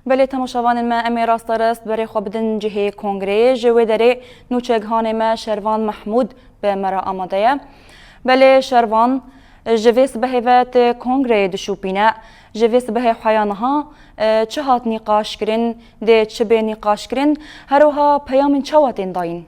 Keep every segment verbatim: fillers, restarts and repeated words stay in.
Belê temaşevanên me, em ê rasterast berê xwe bidin cihê kongreyê. Ji wê derê nûçegihanê me Şervan Mehmûd bi me re amade ye. Belê Şervan, ji vê sibehê ve tu kongreyê dişopîne. Ji vê sibehê heya niha, e, çi hat nîqaşkirin, dê çi bê nîqaşkirin, her wiha peyamên çawa tên dayîn?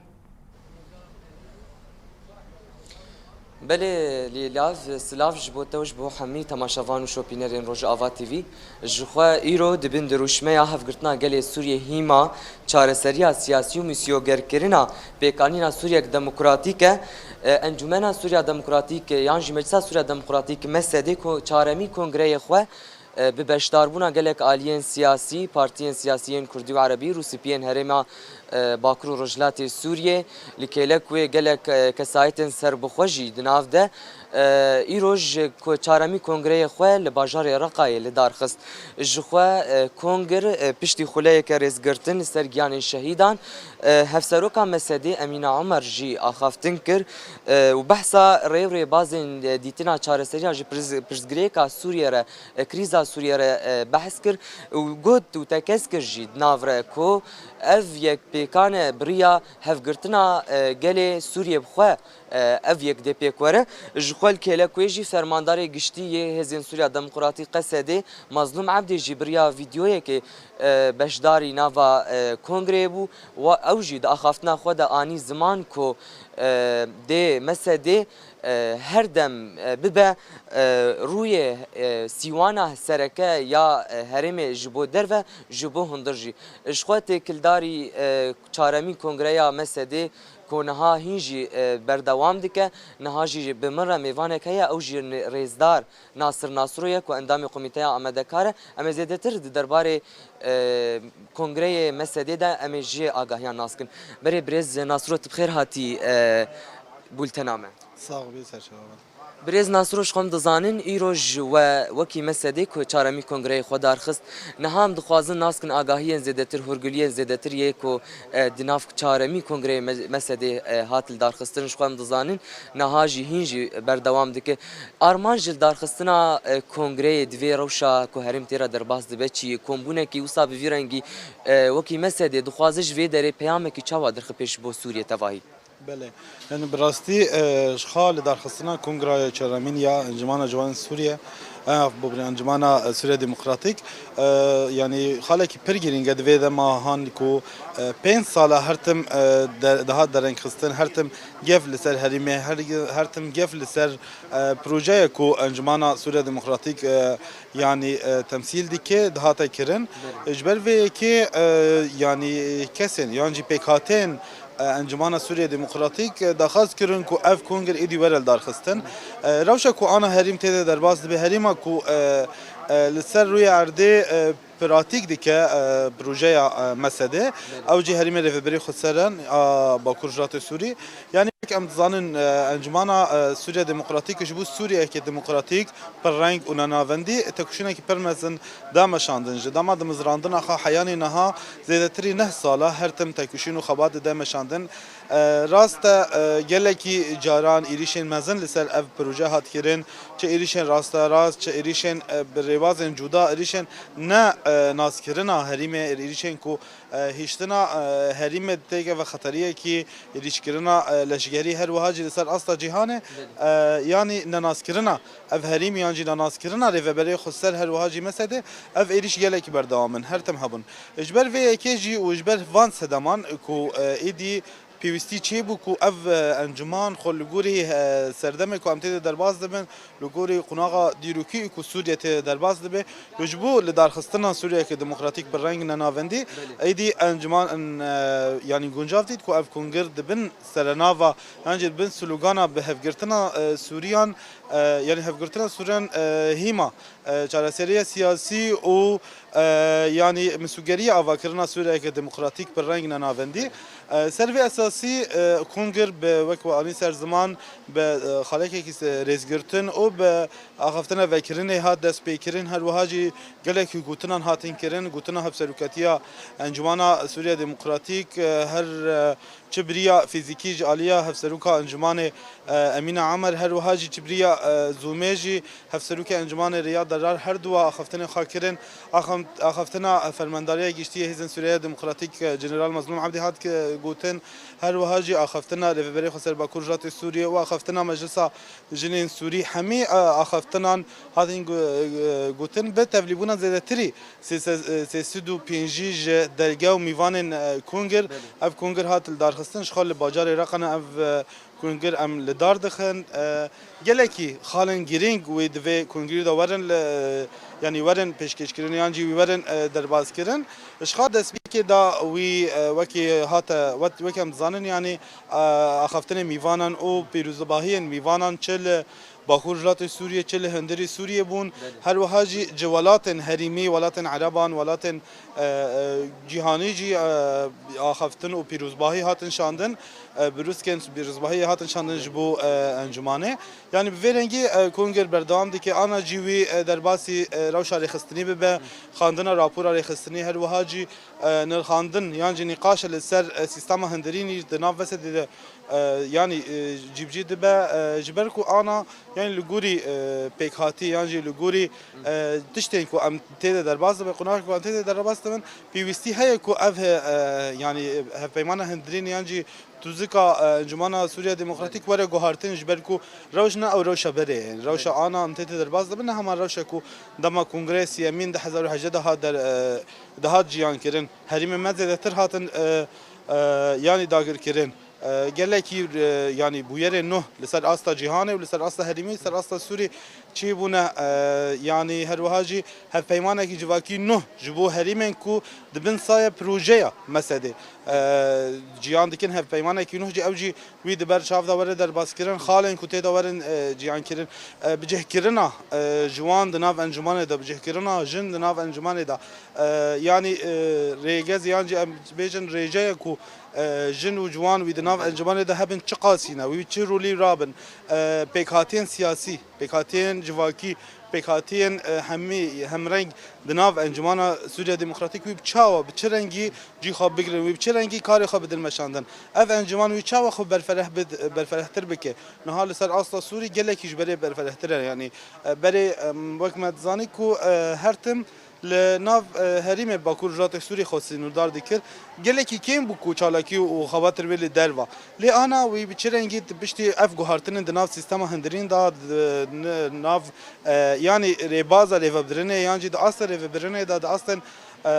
Belê Lîlav, silav ji bo te û ji bo hemî temaşevan û şopînerên Rojava T V. Ji xwe îro dibin di rûşmeya hevgirtina gelê Sûriyê hîma çareseriya siyasî û mîsyogerkirina pêkanîna Sûriyek demokratîk e. E, Encûmena Sûriya Demokratîk, e, yan jî Meclisa Sûriya Demokratîk, M S D, ko-, çaremî kongreyê xwe, e, bi beşdarbûna gelek aliyên siyasî, partiyên siyasî yên kurdî û erebî, rûspiyên herêma, e, Bakur û Rojhilatê Sûriyê, li kêlek wê gelek, e, kesayetên serbixwe jî di nav de, e, îroj ku çaremî kongreyê xwe li bajarê Reqayê li dar xist. Ji xwe, e, kongir, e, piştî xuleyeke rêzgirtin li ser giyanên şehîdan, e, Hevseroka M S D Emîna Omer jî axaftin kir, e, û behsa rê û rêbazên, e, dîtina çareseriya ji pirs-, pirsgirêka Sûriyê re, e, krîza Sûriyê re, e, behs kir û got û tekez kir jî di nav re ku ev yek pêkan e bi riya hevgirtina, e, gelê Sûriyê bi xwe, e, ev yek dê pêk were. Ji xwe li kêlek wê jî fermandarê giştî yê Hêzên Sûriya Demokratîk, Q S D, Mazlûm Ebdî jî bi riya vîdyoyekê, e, beşdarî nava, e, kongreyê bû. Wa ew jî di axaftina xwe de anî ziman ku, e, dê M S D, e, her dem, e, bibe, e, rûyê, e, sîwana sereke ya, e, herêmê ji bo derve, ji bo hundir jî. Ji xwe têkildarî, e, çaremîn kongreya M S D ku niha hîn jî, e, berdewam dike, niha jî bi min re mêvanek heye, ew jî ni-, rêzdar Nasir Nasiro ye ku endamê komîteya amadekar e. Em ê zêdetir di derbarê, e, kongreyê M S D de em ê jê agahiyan nas kin. Berê birêz Nasiro, tu bi xêr hatî, e, bultena me. Sax bî, ser çava. Birêz Nasiro, ji xwe em dizanin, îroj we wekî M S D ku çaremî kongreyê xwe darxist. Niha em dixwazin nas kin agahiyên zêdetir, hûrguliyên zêdetir yê ku, e, di nav çaremî kongreyê me-, M S D, e, hat li darxistin, ji xwe em dizanin, niha jî hîn jî berdewam dike. Armanc ji li darxistina, e, kongreyê di vê rewşa ku herêm tê re derbas dibe çi ye? Kombûnekî wisa bi vî rengî, e, wekî M S D dixwaze ji vê derê peyamekî çawa derxe pêş ji bo Sûriyê tevahî? Belê. Yani bi rastî, e, ji xwe li darxistina kongraya çaremîn ya Encûmana Ciwanên Sûriye, e, af bibrin, Encûmana, e, Sûriye Demokratîk, e, yani xalekî pir girîng e di vê dema han ku, e, pênc sala her tim, e, de-, dihat derengxistin, her tim gef li ser herêmê, her, her tim gef li ser, e, projeyê ku Encûmana Sûriye Demokratîk, e, yani, e, temsîl dike, dihate kirin. Belê. Ji ber vê yekê, e, yani kesên yan jî pêkhatên, e, Encûmana Sûriye Demokratîk, e, daxwaz kirin ku ev kongir êdî were li darxistin. E, rewşa ku ana herîm tê de derbas dibe, herîma ku, e, e, li ser rûyê erdê, e, pratîk dike, e, projeya, e, M S D. Belê. Ew jî herîmê Rêvebirî Xweser in a Bakur Rojhilatê Sûrî. Yani em dizanin, e, Encûmana, e, Sûriye Demokratîk ji bo Sûriyeyeke demokratîk, pirreng û nenavendî têkoşînekî pir mezin da meşandin. Ji dema dimizrandina xwe heyanî niha zêdetirî neh sala her tim têkoşîn û xebat dide meşandin. E, rast e, e, gelekî caran êrîşên mezin li ser ev proje hat kirin. Çi êrîşên rasterast, çi êrîşên, e, bi rêbazên cuda, êrîşên ne, e, naskirina herîmê, êrîşên ku, e, hiştina, e, herîmê têke ve xeteriyekî, êrîşkirina, e, leşgerî, her wiha jî li ser asta cîhanê, Belê. e, yanî nenaskirina ev herîm yan jî nenaskirina Rêveberê Xweser, her wiha jî M S D, ev êrîş gelekî berdewam in, her tim hebûn. Ji ber vê yekê jî û ji ber van sedeman ku, e, êdî pêwîstî çêbû ku ev, e, encûman xwe li gorî, e, serdemê ku em tê de derbas dibin, li gorî qonaxa dîrokî ku Sûriye tê de derbas dibe, û ji bo lidarxistina Sûriyeke demokratîk bi reng nenavendî, Belê. êdî encûman, e, yanî guncav dît ku ev kongir di bin serenava, yan jî di bin slogana bi hevgirtina, e, Sûriyan, e, yanî hevgirtina Sûriyan, e, hîma, e, çareseriya siyasî û, e, yanî misûgeriya avakirina Sûriyeke demokratîk bi reng nenavendî. E, ser vê esas Sî, e, Kongir bi wek we anî ser ziman bi, e, xalekekî se-, rêzgirtin û bi axaftina vekirinê hat destpêkirin. Her wiha jî gelekî gotinan hatin kirin. Gotina Hevserokatiya Encumana Sûriya Demokratîk, e, her, e, çi bi riya fîzîkî ji aliya Hevseroka Encûmanê, e, Emîne Amer, her wiha jî çi bi riya, e, Zoomê jî Hevserokê Encûmanê Riyad Derar her duwa axaftinên xwe kirin. Axam-, axaftina Fermandariya Giştî yê Hêzên Sûriya Demokratîk, e, General Mazlûm Ebdî hat, e, gotin. Her wiha jî axaftina Rêveberê Xweser Bakur Rojhilatê Sûriyê û axaftina Meclisa Jinên Sûrî, hemî, e, axaftinan hatin gu-, e, gotin. Bi tevlîbûna zêdetirî sê sed, e, sê sed û pêncî ji delge û mîvanên, e, Kongir, ev Kongir hat lidarxistin, ji xwe li bajarê Reqena ev, e, Kongir em li dar dixin. E, gelekî xalên girîng wê di vê Kongirê de werin li, yanî werin pêşkêşkirin yan jî wî werin, e, derbazkirin. Ji xwe destpêkê de wî, e, wekî hate, wet-, wekî em dizanin, yanî, e, axaftinê mîvanan û pîrozbahiyên mîvanan çi li Bakur Rojhilatê Sûriyê, çi li hundirê Sûriyê bûn. Her wiha jî ji welatên herêmî, welatên Ereban, welatên, e, e, cîhanî jî, e, axaftin û pîrozbahî hatin şandin. E, birûskên pîrozbahiyê hatin şandin ji bo, e, encûmanê. Yanî bi vê rengî, e, Kongir berdewam dike. Ana jî wî, e, derbasî, e, rewşa rêxistinî bibe, xandina rapora rêxistinî, her wiha jî, e, nirxandin yan jî nîqaşe li ser, e, sîstema hundirînî di nav Mesedê de, e, yanî, e, cîbicî dibe, e, ji ber ku ana, yanî li gorî, e, pêkhatî yan jî li gorî, e, tiştên ku em tê de derbas dibin, qonakên ku em tê de derbas dibin, pêwîstî heye ku ev he-, e, yanî hevpeymana hundirînê yan jî tûzika, e, Encûmana Sûriya Demokratîk were guhartin, ji ber ku rewş ne ew rewşa berê ye. Rewşa ana em tê de derbas dibin, ne heman rewşa ku dema Kongreya Siyemîn du hezar û hejdeh de hat der-, e, dihat jiyan kirin. Herêmên me zêdetir hatin, e, e, yanî dagirkirin. E, gelekî, e, yanî bûyerên nû li ser asta cîhanê û li ser asta herêmî, li ser asta Sûrî çêbûne. E, yanî her wiha jî hevpeymanekî civakî nû ji bo herêmên ku di bin saya projeya Mesedê, e, ciyan dikin, hevpeymanekî nû jî ew jî wî di ber çav de were derbaskirin, xalên ku tê de werin, e, ciyankirin, e, bicihkirina, e, ciwan di nav encûmanê de, bicihkirina jin di nav encûmanê de, e, yanî, e, rêgez yan jî em bêjin rêceye ku, e, jin û ciwan wî di nav encûmanê de hebin çiqasî ne, wî çi rolî rabin, e, pêkhatiyên siyasî, pêkhatiyên civakî, pêkhatiyên, e, hemî, hemreng di nav Encûmana Sûriya Demokratîk wî bi çawa, bi çi rengî cî xwe bigirin, wî bi çi rengî karê xwe bidin meşandin. Ev encûman wî çawa xwe berfereh bid-, berferehtir bike. Niha li ser asta Sûrî gelekî ji berê berferehtir e. Yanî, e, berê, em, wek me dizanî ku, e, her tim li nav, e, herêmê Bakur Rojhilatê Sûrî xwe sînordar dikir. Gelekî kêm bû ku çalakî û xebatir wê li derva. Lê ana wî bi çi rengî di piştî ev guhartinên di nav sîstema hundirîn de, di n-, nav, e, yanî rêbaza rêvebirinê yan jî di asta rêvebirinê de, di astên, e,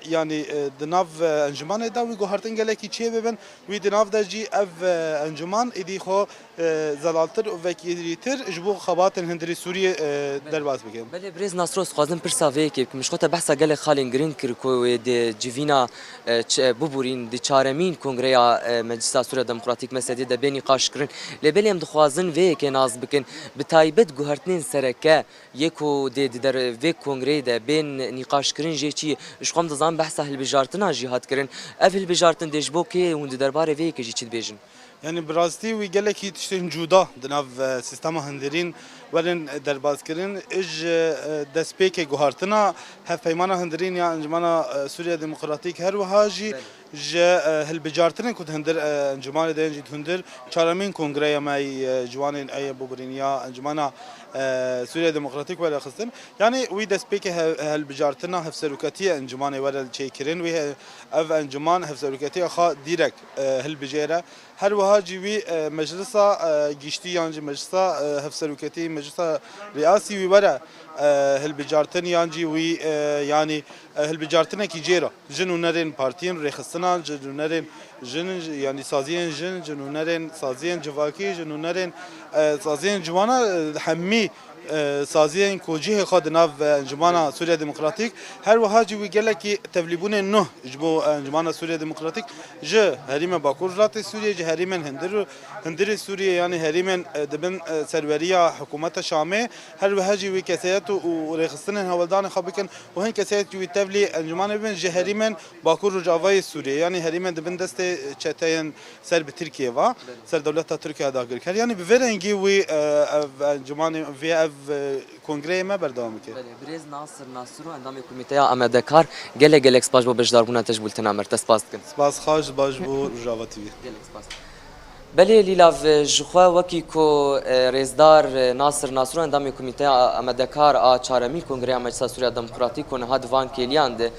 yanî, e, di nav, e, encûmanê de wî guhartin gelekî çê bibin, wî di nav de jî ev, e, encûman êdî xwe, e, zelaltir û vekirîtir ji bo xebatên hundirî Sûriyê, e, derbas bikin. Belê birêz Nasros, dixwazim pirsa vê yekê bikim. Ji xwe te behsa gelek xalên girîng kir ku wê di civîna e, ç-, e, bibûrîn di çaremîn kongreya, e, Meclisa Sûriya Demokratîk, Mesedê de bê nîqaşkirin. Lê belê em dixwazin vê yekê nas bikin. Bi taybet guhertinên sereke yê ku dê di der vê kongreyê de bên nîqaşkirin jê çi ye? Ji xwe em dizanin behsa hilbijartina jî hat kirin. Ev hilbijartin dê ji bo kê hûn di derbarê vê yekê jî çi dibêjin? Yanî bi rastî wî gelekî tiştên cuda di nav, e, sîstema hundirîn werin derbazkirin. Ji, e, destpêkê guhartina hevpeymana hundirîn ya Encûmana, e, Sûriya Demokratîk her wiha jî ji, e, hilbijartinên ku di hundir, e, encûmanê de yên jî di hundir çaremîn kongreya me yî, e, ciwanên eye bibirîn ya Encûmana, e, Sûriya Demokratîk were xistin. Yanî wî destpêkê he-, hilbijartina hevseroketiya encûmanê were çêkirin. Wî he-, ev encûman hevseroketiya xwe dîrek, e, hilbijêre. Her wiha jî wî, e, meclisa, e, giştî yan jî meclisa, e, hevseroketî, meclisa riyasî wî were, e, hilbijartin yan jî wî, e, yanî, e, hilbijartinekî cêra jin û nerên partiyên rêxistina, jin û nerên jin, yanî saziyên jin, jin û nerên saziyên civakî, jin û nerên, e, saziyên ciwana, e, hemî E, saziyên ku cihê xwe di nav, e, Encûmana Sûriya Demokratîk, her wiha jî wî gelekî tevlîbûnên nû ji bo, e, Encûmana Sûriya Demokratîk ji herîmên Bakur Rojhilatê Sûriyê, ji herîmên hundir, hundirê Sûriyê, yanî herîmên, e, di bin, e, serweriya hikûmeta Şamê, her wiha jî wî kesayet û, û rêxistinên hewldanê xwe bikin û hin kesayet jî wî tevlî encûmanê bibin ji herîmên Bakur Rojavayê Sûriyê, yanî herîmên di bin destê çeteyên ser bi Tirkiyê ve, ser dewleta Tirkiye dagirker. Yanî bi vê rengî wî, e, ev encûmanê, vê ev, e, kongreyê me berdewam dike. Belê, birêz Nasir Nasiro, endamê Komîteya Amadekar, gelek gelek spas bo beşdarbûna te ji bultena me re. Te spas dikin. Spas xweş, baş bo Rojava T V. Gelek spas. Belê Lîlav, ji xwe wekî ku, e, rêzdar, e, Nasir Nasiro, endamê Komîteya Amadekar a çaremîn Kongreya Meclisa Sûriya Demokratîk ku niha di van kêliyan de,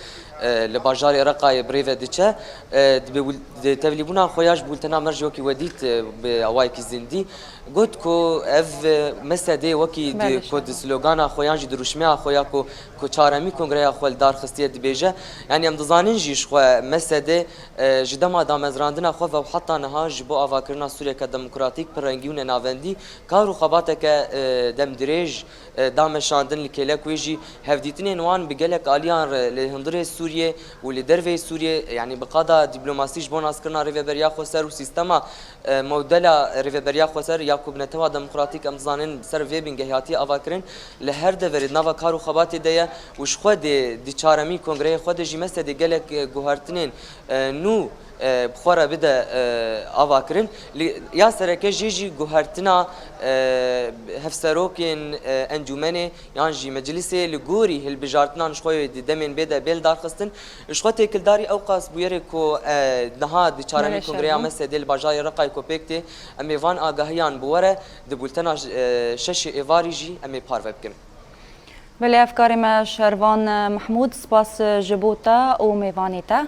e, li bajarê Reqayê bi rê ve diçe, e, di bi-, di tevlîbûna xwe ya ji bultena me re jî wekî we dît, e, bi awayekî zindî got ku ev, e, mesedê wekî di, Belê, ku di şahane. Slogana xwe yan jî di rûşmeya xwe ya ku, ku çaremîn Kongreya xwe li dar xistiye dibêje. Yanî em dizanin jî ji xwe mesedê, e, ji dema damezrandina xwe ve û heta niha ji bo avakirina Sûriyeke demokratîk, pirrengî û nenavendî kar û xebateke, e, demdirêj, e, da meşandin, li kêlek wê jî hevdîtinên wan bi gelek aliyan re li hundirê Sûriyê û li derveyî Sûriyê, yanî bi qada dîplomasî ji bo naskirina Rêveberiya Xweser û sîstema, e, modela Rêveberiya Xweser ya ku bi netewa demokratîk em dizanin ser vê bingehî hatiye avakirin, li her deverê di nava kar û xebatê de ye û ji xwe dê di çaremîn kongreyê xwe de jî mesedê gelek, e, guhertinên, e, nû, e, bi xwe re bide, e, avakirin. Li, ya sereke jê jî guhertina, e, hevserokên, e, encûmenê yan jî meclisê li gorî hilbijartinan ji xwe di demên bê de bê lidarxistin. Ji xwe têkildarî ewqas bûyerê ku, e, niha di çaremîn Belê, kongreyê ya Şervan. Mesedê li bajarê Reqayê ku pêk tê, em ê van agahiyan bi we re di bultena, e, şeşê êvarî jî em ê parve bikin. Belê, hevkarê me Şervan Mehmûd, spas ji bo te û mêvanê te.